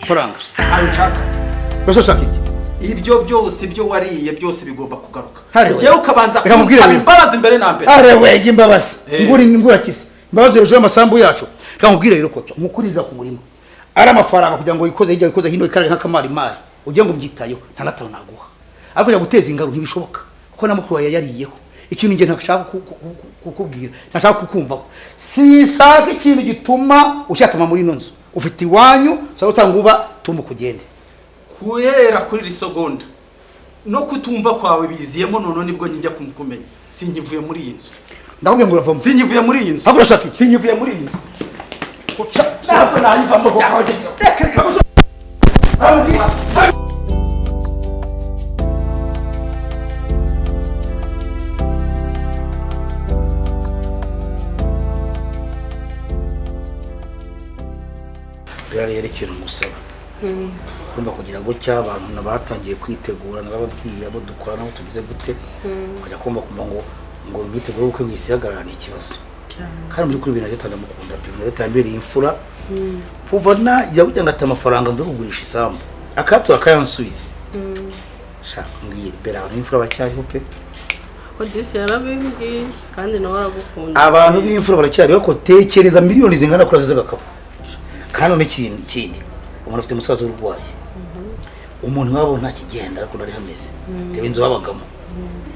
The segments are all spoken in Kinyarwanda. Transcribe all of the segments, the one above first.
Faranga. Ntayo nshaka. Mbese ushaka iki? Ibyo byose ibyo wariye byose bigomba kugaruka. Hariwe. Njyewe ukabanza Reka nkubwire kunsaba rero. imbabazi mbere na mbere. Are wege imbabazi. Eh. Nguri ngura kisi. Imbabazi hejuru y'amasambu yacu. Reka nkubwire rero koco, mukuriza ku murima. Ari amafaranga kugira ngo yikoze hirya yikoze hino ikarage nk'akamari mari. Ugiye ngo mbyitayeho nta natanu naguha. Ariko kujya guteza ingaro ntibishoboka kuko na mukuru wawe yariyeho. Ikintu njye ntashaka kukubwira, ntashaka kukumvaho. Sinshaka ikintu gituma ushyatama muri ino nzu. Ufite iwanyu, ushaka gutanga uba tumbuka ugende. Guhera kuri iri segonda no kutumva kwawe biziyemo, none nibwo njya kumenya. Sinkivuye muri iyi nzu. Ndakubwiye ngo uravamo. Sinkivuye muri iyi nzu. Ahubwo urashaka iki? Sinkivuye muri iyi nzu. Uca. Ntabwo nayivamo. Reka reka. Buriya rero ikintu ngusaba, urumva kugira gutya abantu batangiye kwitegura, narababwiye abo dukora nabo tugize gute, ukajya kumva kumva ngo imyiteguro y'ubukwe mu isi ihagarara ni ikibazo. Kandi mu by'ukuri Bernadette ndamukunda pe. Bernadette yambereye imfura kuva najya kugira ngo ate amafaranga mve kugurisha isambu akayatura akayansubiza. Shaka mbwire Bera, abantu b'imfura bacyariho pe. Ko disi yarabimbwiye kandi nawe aragukunda. Abantu b'imfura baracyariho ko tekereza miliyoni zingana kuri z'agakapu. Kandi none ikintu ikindi, umuntu afite umusaza urwaye, umuntu wabo nta kigenda ariko nari hameze. Reba inzu babagamo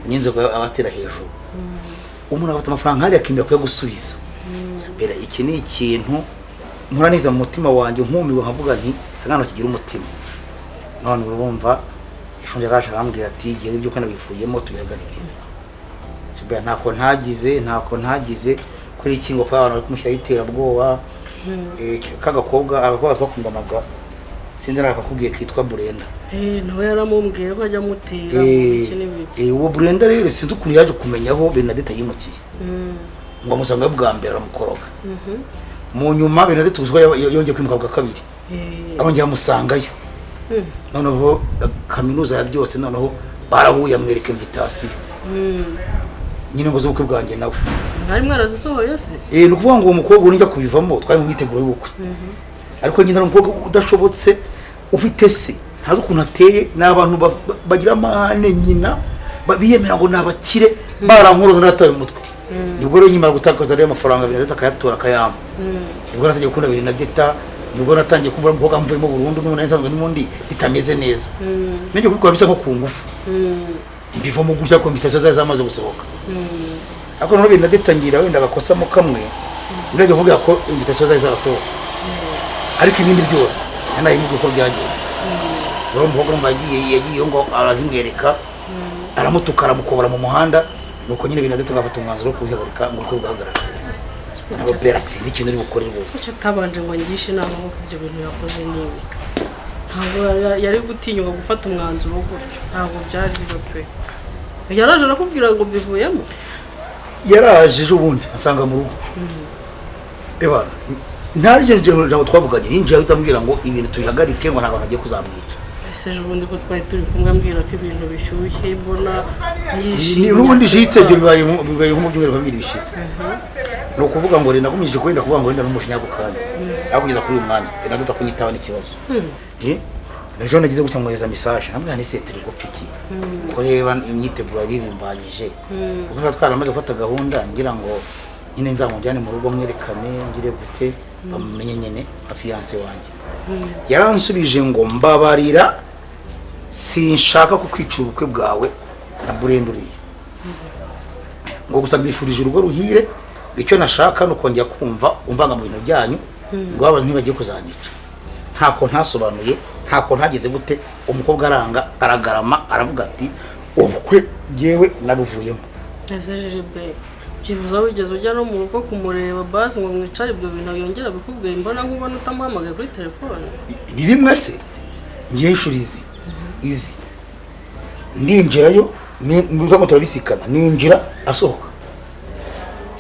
n'inzu abatera hejuru, umuntu afata amafaranga hariya akemera kuyagusubiza. Bera, iki ni ikintu mpora niza mu mutima wanjye nkumiwe nkavuga nti akana kigira umutima. None urumva ejo yaraje arambwira ati igihe ibyo kandi bivuyemo tubihagarike. Bera, ntako ntagize, ntako ntagize kuri iki ngo kwa abantu bari kumushyiraho iterabwoba. K'agakobwa, agakobwa twakundanaga, sinzi nakakubwiye, kitwa Brenda. Nawe yaramumbwiye ko ajya amutera iki n'ibiki. Uwo Brenda rero sinzi ukuntu yaje kumenya aho Bernadette yimukiye. Ngo amusanga bwa mbere aramukoroga. Mu nyuma Bernadette uzwa yongeye kwimuka bwa kabiri. Arongera amusangayo. Noneho kaminuza ya byose, noneho barahuye amwereka invitation. Nyine ngo z'ubukwe bwanjye nawe. Mwari mwarazisohoye se? Ni ukuvuga ngo uwo mukobwa unijya kubivamo twari mu myiteguro y'ubukwe. Ariko nyine ari umukobwa udashobotse ufite se ntazi ukuntu ateye, ni abantu bagira amahane nyina biyemera ngo ni abakire, barankoroza narataye umutwe. Nibwo rero nyuma gutakaza rero amafaranga Bernadette akayatora akayampa. Nibwo natangiye gukunda Bernadette, nibwo natangiye kumva umukobwa mvuyemo burundu n'ubu nsanzwe n'ubundi bitameze neza. Ngiye kubikora bisa nko ku ngufu. Mbivamo gutya ko invitation zari zamaze gusohoka. Ariko noneho Bernadette ngira wenda agakosamo kamwe, ndajya kuvuga ko invitation zari zarasohotse. Ariko ibindi byose nanabivuga uko byagenze. Rero umukobwa urumva yagiye ngo arazimwereka, aramutuka aramukobora mu muhanda, nuko nyine Bernadette agafata umwanzuro wo kubihagarika ngo ubukwe bugahagarara. Nabo Bera sinzi ikintu uri bukore rwose. Kuki atabanje ngo ngishe inama kuko ibyo bintu yakoze nibi? Ntabwo yari gutinyuka gufata umwanzuro gutyo, ntabwo byari byo pe. Yaraje arakubwira ngo mbivuyemo? Yaraje ejo bundi asanga mu rugo. Eba ntarije jambo twavuganye, yinjiye ahita ambwira ngo ibintu tubihagarike ngo ntabwo agiye kuzamwica. Ese ejo bundi ko twari turi kumwe ambwira ko ibintu bishyushye mbona yishimye. N'ubundi jite ibyo bibaye nko mu byumweru bibiri bishize. Ni ukuvuga ngo renda nagumije kwenda kuvuga ngo wenda n'umushinya ako kanya. Ariko kugeza kuri uyu mwanya Bernadette kunyitaba n'ikibazo. Ejo nagize gutya mwohereza message namubwira nti se turi gupfa iki? Ko reba imyiteguro yabirimbanyije. Kuko twari twaramaze gufata gahunda ngira ngo nyine nzamujyane mu rugo mwerekane ngire gute bamumenye nyine nka fiance wanjye. Yaransubije ngo mbabarira sinshaka kukwicira ubukwe bwawe na Brenda uriya. Ngo gusa mbifurije urugo ruhire, icyo nashaka ni ukongera kumva umvanga mu bintu byanyu, ngo abantu ntibagiye kuzanyica. Ntako ntasobanuye, ntako ntagize gute, umukobwa aranga aragarama aravuga ati ubukwe yewe nabuvuyemo. Ese Jibe byibuze wigeze ujya no mu rugo kumureba basi ngo mwicare ibyo bintu yongera bikubwiye, mbona nkubona utamuhamagaye kuri telefone? Ni rimwe se ngiye inshuro izi ndinjirayo nubwo turabisikana ninjira asohoka.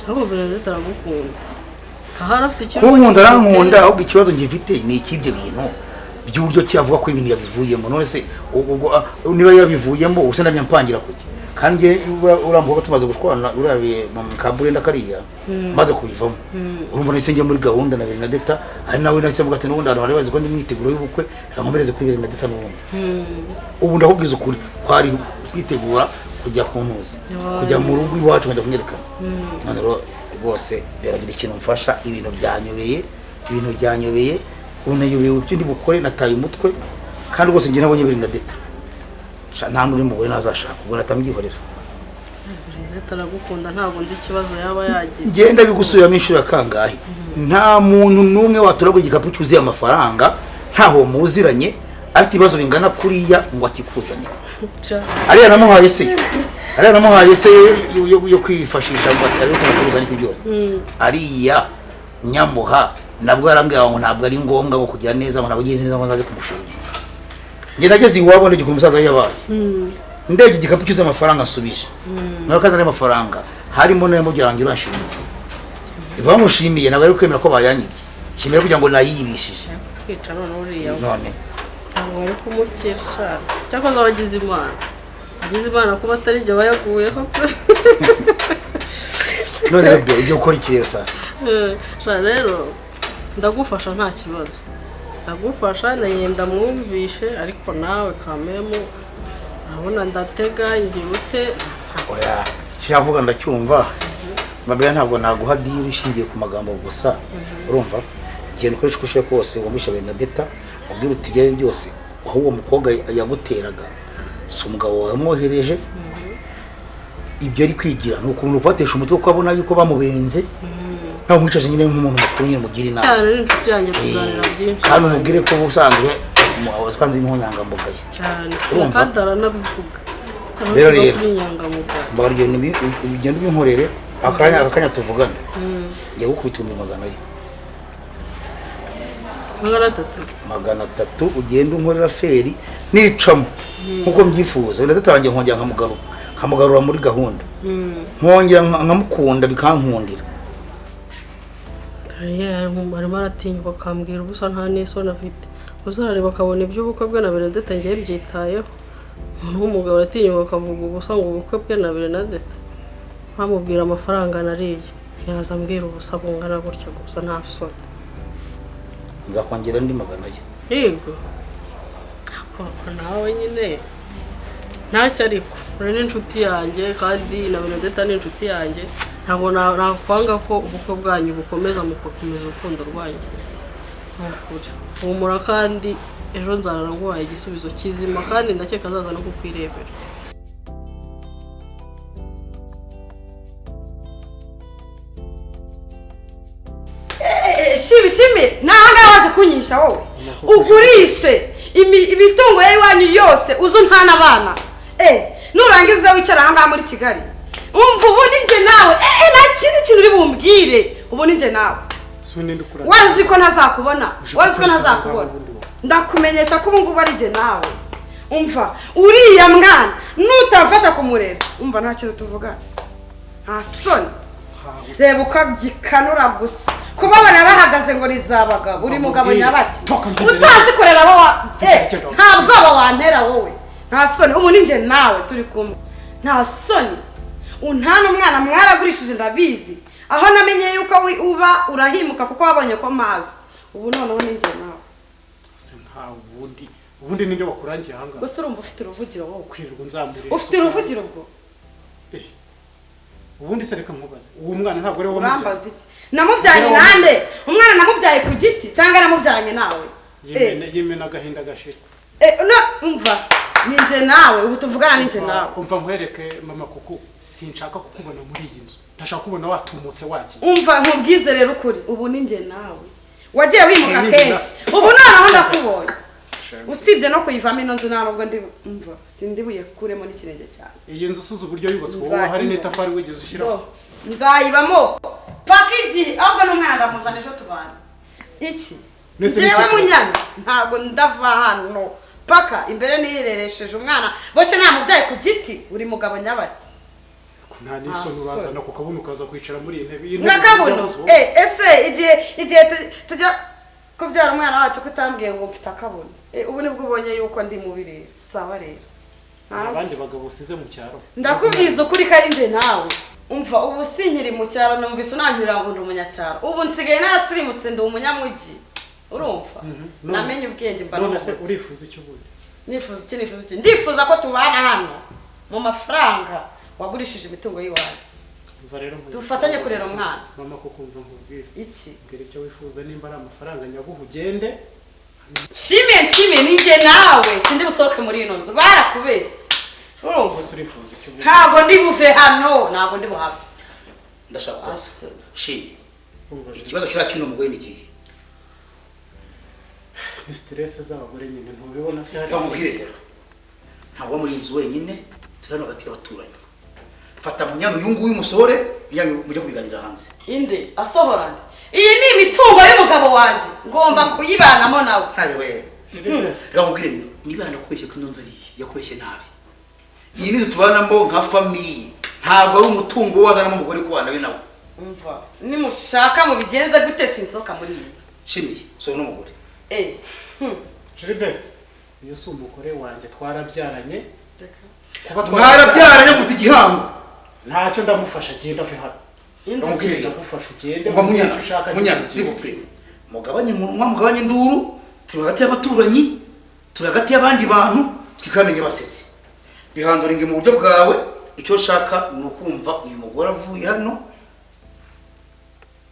Ahubwo Bernadette aragukunda. Ahari afite ikibazo. Kunkunda arankunda, ahubwo ikibazo ngifite ni ik'ibyo bintu by'uburyo ki avuga ko ibintu yabivuyemo. None se ubwo niba yabivuyemo ubuse ndamya mpangira kuki? Kandi uriya mukobwa tumaze gushwana uriya mu kaburenda kariya maze kubivamo, urumva nahise njya muri gahunda na Bernadetta, ari nawe nahise mvuga ati n'ubundi abantu bari bazi ko ndi mwiteguro y'ubukwe, reka nkomereze kuri Bernadetta n'ubundi. Ubu ndakubwiza ukuri kwari twitegura kujya ku ntuzi, kujya mu rugo iwacu nkajya kumwerekana. None rero rwose biragira ikintu mfasha, ibintu byanyobeye, ibintu byanyobeye, unayobeye ibyo ndi bukore, nataye umutwe. Kandi rwose njye nabonye Bernadetta nta n'uri mugore nazashaka, ubwo natambyihorera. Bernadetta aragukunda, ntabwo nzi ikibazo yaba yagize. Ngenda bigusubiramo inshuro ya kangahe, nta muntu n'umwe watoragura igikapu cyuzuye amafaranga ntaho muziranye afite ibibazo bingana kuriya ngo akikuzane. Ariya namuhaye se, ariya namuhaye se yo kwifashisha ngo ariyo tunacuruza n'iki byose, ariya nyamuha nabwo yarambwira ngo ntabwo ari ngombwa ngo kugira neza, ngo ntabwo ugize neza ngo nzaze kumushimira. Njye nageze iwabo ndege umusaza yabaye, ndege igikapu cyuzuye amafaranga asubije, nawe kandi ari amafaranga harimo n'ayo mugira ngo urashimiye, iva bamushimiye ntabwo ari kwemera ko bayanyibye, shimira kugira ngo nayiyibishije. Kwica none uriya none ntabwo bari kumukira, cyakoze abagize Imana, agize Imana kuba atari ibyo bayaguyeho. None rero ugiye gukora iki rero sasa? Rero ndagufasha nta kibazo, ndagufasha nagenda mwumvishe, ariko nawe kamemu urabona ndatega ngira ute? Oya, icyo yavuga ndacyumva Mabera, ntabwo naguha diri ishingiye ku magambo gusa. Urumva genda ukoresha uko ushoboye kose wumvishe Bernadetta, ubwire uti ibyo byose aho uwo mukobwa yaguteraga si umugabo wawe wamwohereje, ibyo ari kwigira ni ukuntu kubatesha umutwe kuko abona yuko bamubenze, nawe umwicaje nyine nk'umuntu mukuru nyine mugira inama. Cyane, n'inshuti yanjye tuganira byinshi. Kandi umubwire ko ubusanzwe nzi nk'inyangamugayo cyane, kandi aranabivuga. Rero rero mbabarira, ugenda ubinkorere akanya tuvugane, njya gukubita 400. 300 ugenda unkorera feri nicamo nkuko mbyifuza. Bernadetta wanjye nkongera nkamugarura muri gahunda, nkongera nkamukunda bikankundira. Arimo aratinyuka akambwira ubusa nta n'isoni afite, uzareba akabona iby'ubukwe bwe na Bernadetta ngiye byitayeho. Umuntu w'umugabo aratinyuka akavuga ubusa ngo ubukwe bwe na Bernadetta, bamubwira amafaranga nariye, yaza ambwira ubusa bungana gutya gusa nta soni. Nzakongera andi 400. Yego akoko nawe nyine ntacyo, ariko uri n'inshuti yanjye kandi na Bernadetta ni inshuti yanjye, ntabwo nakwanga ko ubukwe bwanyu bukomeza mugakomeza urukundo rwanyu. Nukuri humura, kandi ejo nzarara nguhaye igisubizo kizima, kandi ndakeka azaza no kukwirebera. Shimi shimi nahangaha waje kunyisha wowe ugurishe imitungo y'iwanyu yose uzu nta n'abana, nurangiza wicara ahangaha muri Kigali umva ubu ninjye nawe, nta kindi kintu uri bumbwire, ubu ninjye nawe. Wazi ko ntazakubona, wazi ko ntazakubona, ndakumenyesha ko ubu ngubu ari njye nawe. Umva uriya mwana nutamfasha kumurera, umva nta kintu tuvugana, nta soni. Reba ukagikanura gusa kubabona bahagaze ngo rizabagabo, uri mugabo nyabaki utazi kurera abo, nta bwoba wantera wowe, nta soni. Ubu ninjye nawe turi kumwe, nta soni. Untana umwana mwaragurishije ndabizi, aho namenye yuko uba urahimuka kuko wabonye ko mazi, ubu noneho ninjye nawe. Nta ubundi ubundi ninde wakurangiye ahangaha? Gusa urumva ufite uruvugiro wowe, kwirirwa nzamurira ufite uruvugiro ubwo. Ubundi se reka nkubaze, uwo mwana ntabwo ari wowe wamubyaye? Urambaza iki? Namubyaranye nande? Umwana namubyaye ku giti cyangwa namubyaranye nawe? Yimena agahinda gashira. No umva ninjye nawe ubu tuvugana ninjye nawe. Umva nkwereke mama, kuko sinshaka kukubona muri iyi nzu, ndashaka kubona watumutse wagiye. Umva nkubwize rero ukuri, ubu ninjye nawe wagiye wimuka kenshi, ubu noneho ndakubonye. Usibye no kuyivamo ino nzu nta nubwo ndi umva sindibuye kuremo n'ikirenge cyanjye. Iyi nzu usuze uburyo yubatswe wowe hari n'itafari wigeze ushyiraho? Nzayibamo paka igihe, ahubwo n'umwana ndamuzana ejo tubana. Iki njyewe munyana ntabwo ndava hano paka imbere niyireresheje umwana bose namubyaye ku giti, uri mugabo nyabaki. Nta n'isoni urazana ku kabuno ukaza kwicara muri iyi ntebe. N'akabuno ese igihe tujya kubyara umwana wacu kutambwiye ngo mfite akabuno, ubu nibwo ubonye yuko ndi mubi rero. Sawa rero Abandi bagabo usize mu cyaro. Ndakubwiza ukuri ko ari njye nawe. Umva, ubu sinkiri mu cyaro, numvise unanyurira ngo ndi umunyacyaro. Ubu nsigaye narasirimutse, ndi umunyamujyi, urumva? Namenye ubwenge mba None se n'umuhutu. urifuza icyo ubundi? Nifuza iki? Nifuza iki? Ndifuza ko tubana hano mu mafaranga wagurishije imitungo y'iwanyu. Umva rero nkubwire. Dufatanye kurera umwana. Mama, kuko umva nkubwire. Iki? Mbwira icyo wifuza, nimba ari amafaranga nyaguha ugende. Nshimiye, nshimiye, ni njye nawe. Sindi busohoke muri ino nzu, barakubeshye, urumva? Rwose urifuza icyo ubundi? Ntabwo ndi buve hano, ntabwo ndi buhave. Ndashaka kubaza. Ase. Shimi, Umva rero. ikibazo kiriya kino mugore ni ikihe? Ni stress z'abagore nyine, ntubibona se hari Reka nkubwire rero, ntabwo uba muri iyi nzu wenyine, turi hano hagati y'abaturanyi. Fata Munyana uyu nguyu umusohore, mujye kubiganira hanze. Inde asohorane? Iyi ni imitungo y'umugabo wanjye, ngomba kuyibanamo nawe. Ntabe we. Reka nkubwire rero, niba yanakubeshye ko ino nzu ari iye, yakubeshye nabi. Iyi ni inzu tubanamo nka famille, ntabwo ari umutungo wazanamo umugore kubana we nawe. Umva, nimushaka mubigenze gute, sinsohoka muri iyi nzu. Shimiye, sohora n'umugore. Eh. Gilbert, uyu si umugore wanjye, twarabyaranye. Kuba Mwarabyaranye, mufite igihango. Ntacyo, ndamufasha agenda ave hano. Inde? Nkubwire rero. Ndagufasha ugende. Umva Munyana, icyo ushaka. Munyana, s'il vous plaît, mugabanye umunwa, mugabanye induru. Turi hagati y'abaturanyi, turi hagati y'abandi bantu, twikamenya basetse. Bihanduringe mu buryo bwawe. Icyo nshaka ni ukumva uyu mugore avuye hano,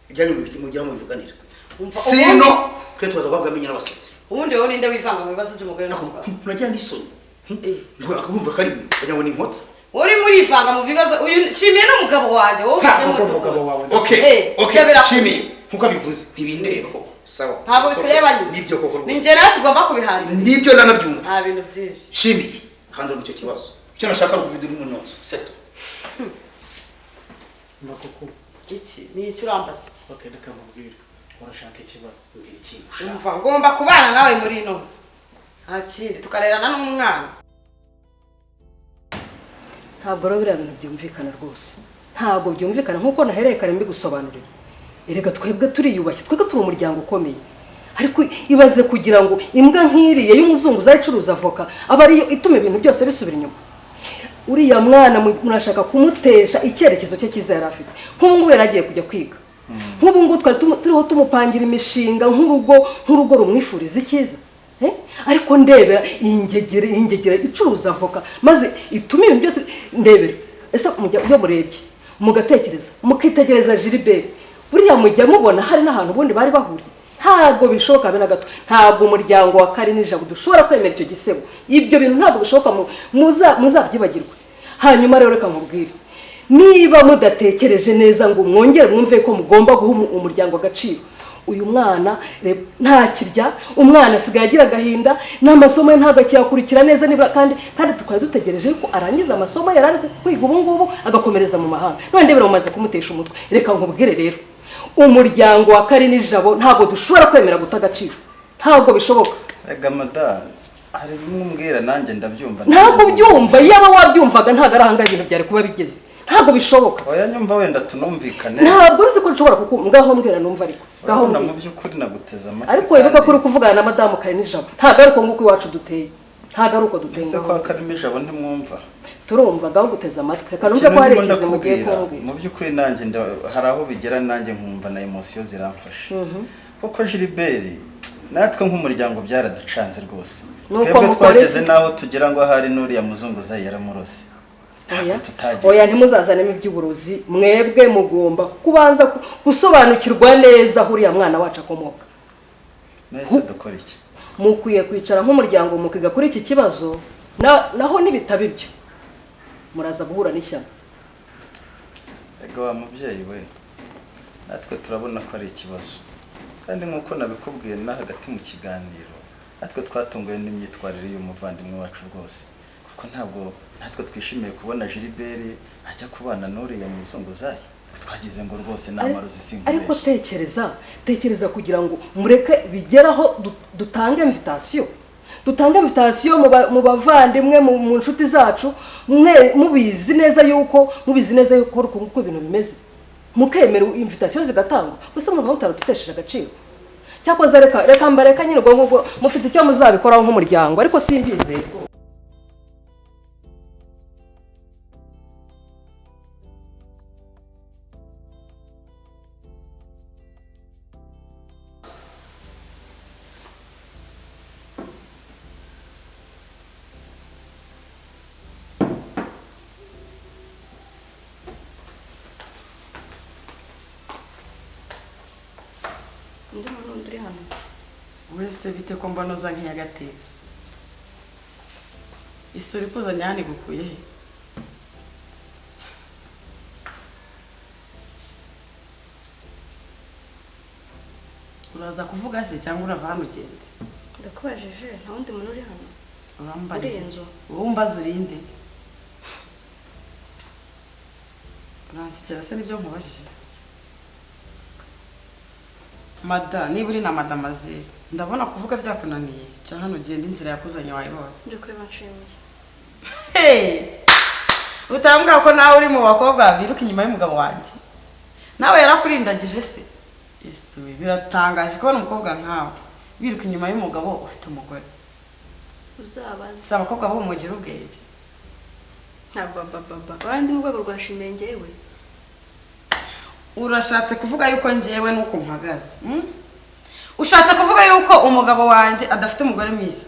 ibyanyu mujya mubivuganira. Umva, Sino twe tubaza guhabwa n'abasetsi. Ubundi wowe ninde wivanga mu bibazo by'umugore n'umugabo? Nuragira n'isoni. Eh. Akumva ko ari mwe, wagira ngo ni inkotsa. Uri murivanga mu bibazo, uyu Nshimiye n'umugabo wanjye, wowe Ntabwo ubishyire ari umutungo. umugabo wawe. Okay. Eh, Okay. ibyo birakwiye. Shimiye, nkuko abivuze, ntibindeba koko, sawa. Ntabwo It's okay. bikureba nyine. Nibyo koko Ni rwose. njye nawe tugomba kubihangira. Nibyo, nanabyumva. Nta bintu byinshi. Shimiye, handura icyo kibazo. Icyo nashaka ni ukubidura mu nzu seto. Kuko Iki ni iki? Urambaza iki? Okay, reka nkubwire, urashaka ikibazo, mbwira ikintu ushaka. Umva, ngomba kubana nawe muri ino nzu, nta kindi, tukarerana n'umwana. Ntabwo rero biriya bintu byumvikana rwose, ntabwo byumvikana nk'uko nahereye kare mbigusobanurira. Erega twebwe turiyubashye, twebwe turi umuryango ukomeye, ariko ibaze kugira ngo imbwa nk'iriya y'umuzungu uzayicuruza avoka aba ariyo ituma ibintu byose bisubira inyuma. Uriya mwana murashaka kumutesha icyerekezo cye cyiza yari afite. Nk'ubu ngubu yari agiye kujya kwiga, nk'ubu ngubu twari turiho tumupangira imishinga nk'urugo rumwifuriza icyiza. Eh? Ariko ndebera iyi ngegere, iyi ngegere icuruza avoka, maze itume ibintu byose. Ndebera ese, iyo murebye mugatekereza, mukitegereza Gilbert, buriya mujya mubona hari n'ahantu ubundi bari bahuriye? Ntabwo bishoboka habe na gato. Ntabwo umuryango wa Karinijabo dushobora kwemera icyo gisebo. Ibyo bintu ntabwo bishoboka, muzabyibagirwe. Hanyuma rero reka nkubwire, niba mudatekereje neza ngo mwongere mwumve ko mugomba guha umuryango agaciro, uyu mwana ntakirya, umwana asigaye agira agahinda, n'amasomo ye ntabwo akiyakurikira neza. Niba kandi tukaba dutegereje ko arangiza amasomo yari ari kwiga ubu ngubu agakomereza mu mahanga, none ndebera mumaze kumutesha umutwe. Reka nkubwire rero, umuryango wa Karinijabo ntabwo dushobora kwemera guta agaciro, ntabwo bishoboka. Rega madamu, hari bimwe umbwira nanjye ndabyumva. Ntabwo ubyumva. Iyaba wabyumvaga, ntabwo ari ahangaha ibintu byari kuba bigeze. Ntabwo bishoboka. Oya, nyumva, wenda tunumvikane. Ntabwo nzi ko nshobora kukumva. Ngaho mbwira numva, ariko ngaho Urabona, mu mbwira. by'ukuri naguteze amatwi. Ariko wibuka ko uri kuvugana na madamu Karinijabo. Ntabwo ari uko nguko iwacu duteye, ntabwo ari uko duteye. Ese Ngaho kwa Karinijabo ntimwumva? Turumva, ngaho guteze amatwi, reka numve Ikintu ko hari ndimo ikizimu ugiye ndakubwira, kumbwira. Mu by'ukuri nanjye hari aho bigera nanjye nkumva na émotion ziramfasha, kuko Gilbert natwe nk'umuryango byaraducanze rwose. Nuko Twebwe mukora twageze iki? n'aho tugira ngo ahari n'uriya muzunguzayi yaramurose. Oya. Ntabwo tutageze. Oya, ntimuzazanemo iby'uburozi. Mwebwe mugomba kubanza gusobanukirwa neza aho uriya mwana wacu akomoka. Nahise dukora iki? Mukwiye kwicara nk'umuryango mukiga kuri iki kibazo, naho nibitaba ibyo muraza guhura n'ishyano. Ega wa mubyeyi we, natwe turabona ko ari ikibazo, kandi nk'uko nabikubwiye na hagati mu kiganiro, natwe twatunguwe n'imyitwarire y'umuvandimwe wacu rwose, kuko ntabwo natwe twishimiye kubona Gilbert ajya kubana n'uriya muzunguzayi. Twagize ngo rwose ni amarozi. Ariko Sinkubeshye. tekereza, tekereza kugira ngo mureke bigeraho dutange invitation, dutange invitation mu bavandimwe, mu nshuti zacu, mwe mubizi neza yuko uko uko ibintu bimeze, mukemera invitation zigatangwa gusa muba mutaradutesheje agaciro. Cyakoze reka mbareka nyine, ubwo ngubwo mufite icyo muzabikoraho nk'umuryango, ariko simbizeye. Undi muntu wundi uri hano? Wese bite ko mbona uza nk'iyagatera? Isura ikuzanye hano igukuye he? Uraza kuvuga se cyangwa urava hano ugende? Ndakubajije, nta wundi muntu uri hano? Urambariza Muri iyi nzu? Wowe umbaza urinde? Uransekera se nibyo nkubajije? Mada, niba uri na madamazeri, ndabona kuvuga byakunaniye. Ca hano ugende, inzira yakuzanye wayibonye. Nje kureba Nshimiye. Hey! Utambwira ko nawe uri mu bakobwa biruka inyuma y'umugabo wanjye. Nawe yarakurindagije se? Yesu, biratangaje kubona umukobwa nkawe wiruka inyuma y'umugabo ufite umugore. Uzabaze. Si abakobwa bo mugira ubwenge. Ntabwo baba. Wari ndi mu rwego rwa Nshimiye njyewe. Urashatse kuvuga yuko njyewe nuko mpagaze? Ushatse kuvuga yuko umugabo wanjye adafite umugore mwiza?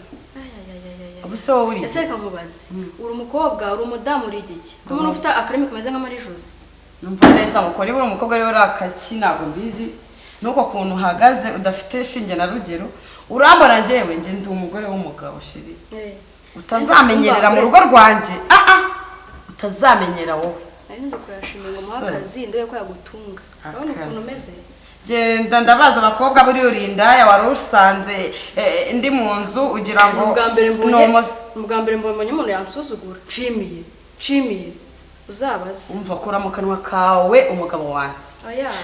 Ubuse wowe uri? Ese reka nkubaze. Uri umukobwa, uri umudamu, uri igiki? Ko umuntu ufite akarimi kameze nk'amarijuzi. Numva neza mukora ibura umukobwa ari we urakaki ntabwo mbizi. Nuko kuntu uhagaze udafite shinge na rugero, urambona njyewe nje ndi umugore w'umugabo shiri. Utazamenyerera mu rugo rwanjye. Utazamenyera wowe. Nari nzi kurashimira ngo muha akazi ndebe ko yagutunga. Urabona ukuntu umeze? Genda ndabaza abakobwa buri urindaya wari usanze ndi mu nzu ugira ngo ubwa mbere mbonye umuntu yansuzugura. Nshimiye, nshimiye. Uzabaze. Umva kura mu kanwa kawe umugabo wanjye.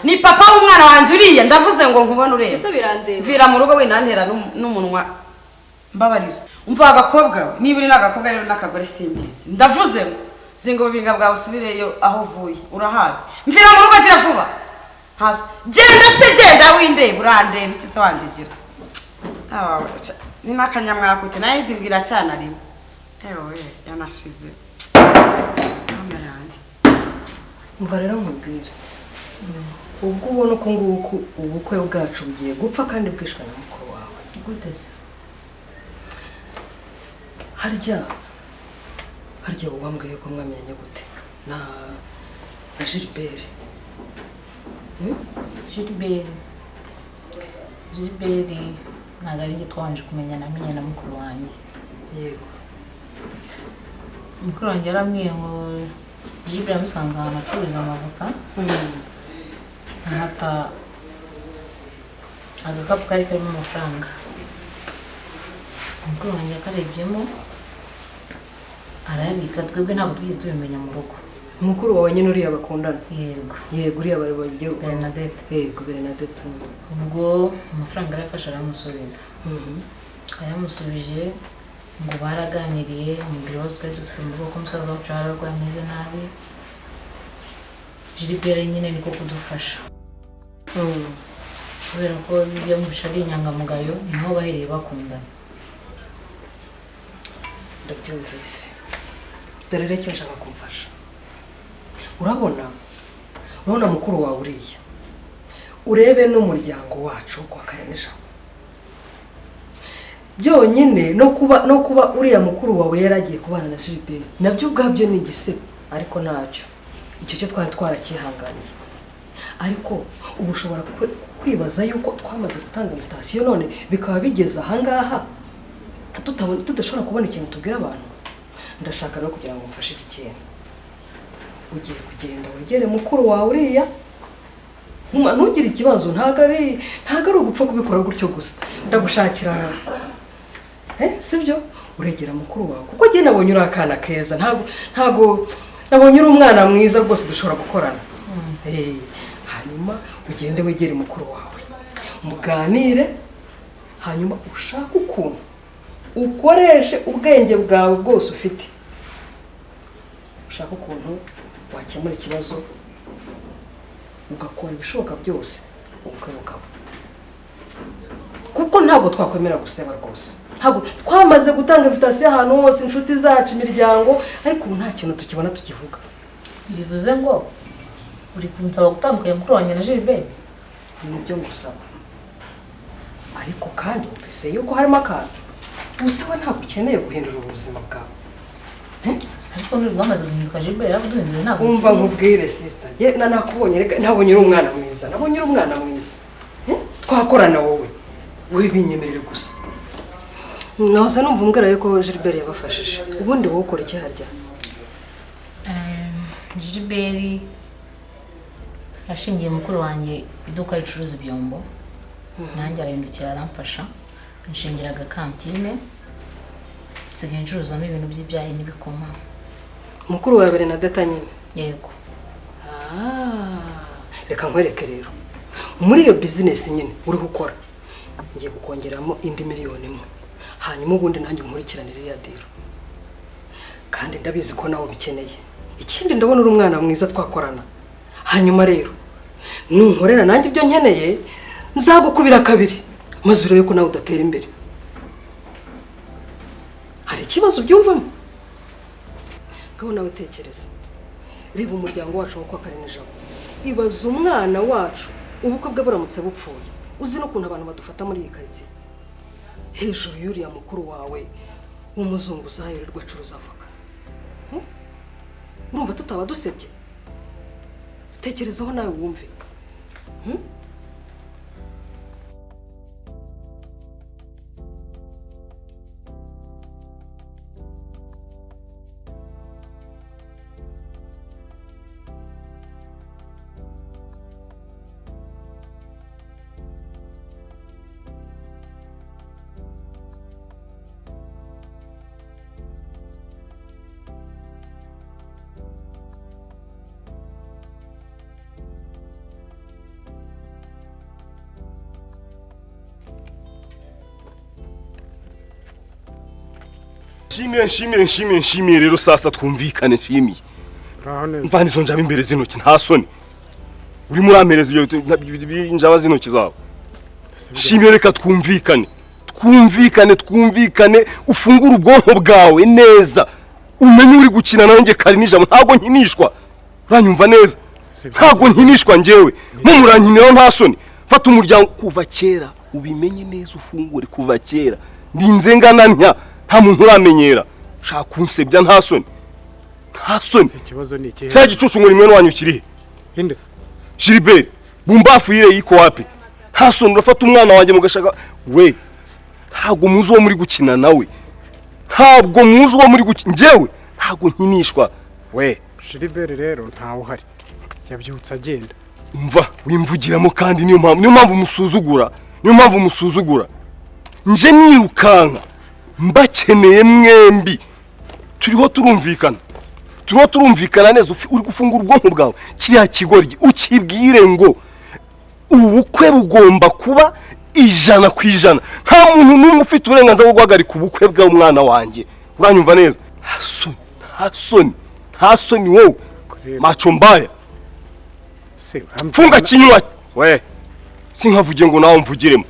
Ni papa w'umwana wanjye uriya ndavuze ngo nkubone ureba. Ese birandeba. Vira mu rugo winantera n'umunwa mbabarira. Umva agakobwa niba uri n'agakobwa rero n'akagore simbizi. Ndavuze ngo zingo bubinga bwawe usubireyo aho uvuye urahazi. Mvira mu rugo gira vuba. Hasi. Genda se genda windeba urandeba iki se wandigira. Abawe ni nakanyamwakute naye nzibwira cyane arimo. Ewe yanashize. Mama yanjye. Umva rero nkubwire. Ubwo ubona uko nguku ubukwe bwacu bugiye gupfa kandi bwishwe na mukuru wawe. Gute se? Harya wambwiye ko mwamenye gute na Gilbert? Gilbert ntabwo ari njye twabanje kumenya, namenye na mukuru wanjye. Yego. Mukuru wanjye yarambwiye ngo Gilbert yamusanze ahantu acururiza amavoka, amata agakapu kari karimo amafaranga. Mukuru wanjye akarebyemo arayabika, twebwe ntabwo twigeze tubimenya mu rugo. Mukuru wawe nyine uriya bakundana? Yego. Yego uriya bari bagiye Bernadette. Yego Bernadette. Ubwo amafaranga arayafashe aramusubiza. Ayamusubije ngo baraganiriye, amubwira ibibazo twari dufite mu rugo ko umusaza wacu yari arwaye ameze nabi. Gilbert nyine niko kudufasha. Kubera ko yamufashe ari inyangamugayo, niho bahereye bakundana. Ndabyumvise. Dore rero icyo nshaka kumfasha. Urabona mukuru wawe uriya, urebe n'umuryango wacu kwa Karenijabo. Byonyine no kuba uriya mukuru wawe yaragiye kubana na Gilbert nabyo ubwabyo ni igisebo, ariko ntacyo icyo cyo twari twarakihanganiye. Ariko ubu ushobora kwibaza yuko twamaze gutanga invitation none bikaba bigeze ahangaha tudashobora kubona ikintu tubwira abantu. Ndashaka rero kugira ngo mfashe iki kintu. Ugiye kugenda wegere mukuru wawe uriya, ntugire ikibazo, ntago ari ugupfa kubikora gutyo gusa. Ndagushakira sibyo? Uregera mukuru wawe kuko njye nabonye uri akana keza, ntago nabonye uri umwana mwiza rwose dushobora gukorana. Hanyuma ugende wegere mukuru wawe muganire, hanyuma ushake ukuntu ukoreshe ubwenge bwawe bwose ufite, ushaka ukuntu wakemura ikibazo, ugakora ibishoboka byose ubukwe bukaba. Kuko ntabwo twakwemera guseba rwose. Ntabwo twamaze gutanga invitation ahantu hose, inshuti zacu, imiryango, ariko ubu nta kintu tukibona tukivuga. Bivuze ngo uri kunsaba gutandukanya mukuru wanjye na Gilbert? Nibyo ngusaba. Ariko kandi wumvise yuko harimo akantu. Usaba ntabwo ukeneye guhindura ubuzima bwawe. Ariko nuri bwamaze guhinduka Gilbert yarabuduhindura ntabwo. Umva nkubwire sister, njye nakubonye reka nabonye uri umwana mwiza, nabonye uri umwana mwiza. Twakorana wowe. Wowe binyemerere gusa. Nahoze numva umbwira yuko Gilbert yabafashije. Ubundi wowe ukora iki harya? Gilbert yashingiye mukuru wanjye iduka ricuruza ibyombo. Nanjye arahindukira aramfasha. Nshingira agakantine. Nsigaye ncuruzamo ibintu by'ibyayi n'ibikoma. Mukuru wawe Bernadette nyine? Yego. Reka nkwereke rero. Muri iyo business nyine uri gukora, ngiye kukongeramo indi miliyoni imwe. Hanyuma ubundi nanjye nkurikiranire ya deal. Kandi ndabizi ko nawe ubikeneye. Ikindi ndabona uri umwana mwiza twakorana. Hanyuma rero nunkorera nanjye ibyo nkeneye nzagukubira kabiri maze urebe ko nawe udatera imbere. Hari ikibazo ubyumvamo? Ngaho nawe tekereza. Reba umuryango wacu wo kwa Karinijabo. Ibaza umwana wacu ubukwe bwe buramutse bupfuye. Uzi n'ukuntu abantu badufata muri iyi karitsiye. Hejuru y'uriya mukuru wawe w'umuzunguzayi wirirwa acuruza avoka. Urumva tutaba dusebye? Tekerezaho nawe wumve. Nshimiye rero sasa twumvikane nshimiye. Mvana izo njaba imbere z'intoki nta soni. Urimo urampereza ibyo njaba z'intoki zawe. Nshimiye reka twumvikane. Twumvikane ufungure ubwonko bwawe neza. Umenye uri gukina nanjye Karinijabo ntabwo nkinishwa. Uranyumva neza? Ntabwo nkinishwa njyewe. Murankiniraho nta soni. Fata umuryango kuva kera ubimenye neza ufungure kuva kera. Ndinze ngana ntya. Nta muntu uramenyera. Shaka kunsebya nta soni. Nta soni. Ikibazo ni ikihe? Cya gicucu ngo nimwe wanyu kirihe? Inde. Gilbert, bumbafu yire yiko wapi? Nta soni urafata umwana wanjye mugashaka we. Ntabwo muzi uwo muri gukina nawe. Ntabwo muzi uwo muri gukina njyewe. Ntabwo nkinishwa. We. Gilbert rero ntawe uhari. Yabyutse agenda. Umva wimvugiramo kandi niyo mpamvu musuzugura. Niyo mpamvu musuzugura. Nje nirukanka. Mbakeneye mwembi. Turiho turumvikana neza uri gufungura ubwonko bwawe. Kiriya kigoryi ukibwire ngo ubukwe bugomba kuba 100%. Nta muntu n'umwe ufite uburenganzira bwo guhagarika ubukwe bw'umwana wanjye. Uranyumva neza? Nta soni wowe. Macho mbaya. Funga kinywa we. Sinkavuge ngo nawe mvugiremo.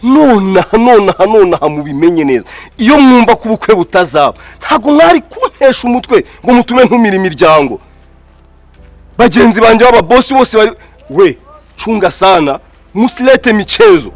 Nonaha mubimenye neza. Iyo mwumva ko ubukwe butazaba ntago mwari kuntesha umutwe ngo mutume ntumira imiryango. Bagenzi banje baba boss bose bari we chunga sana musilete michezo.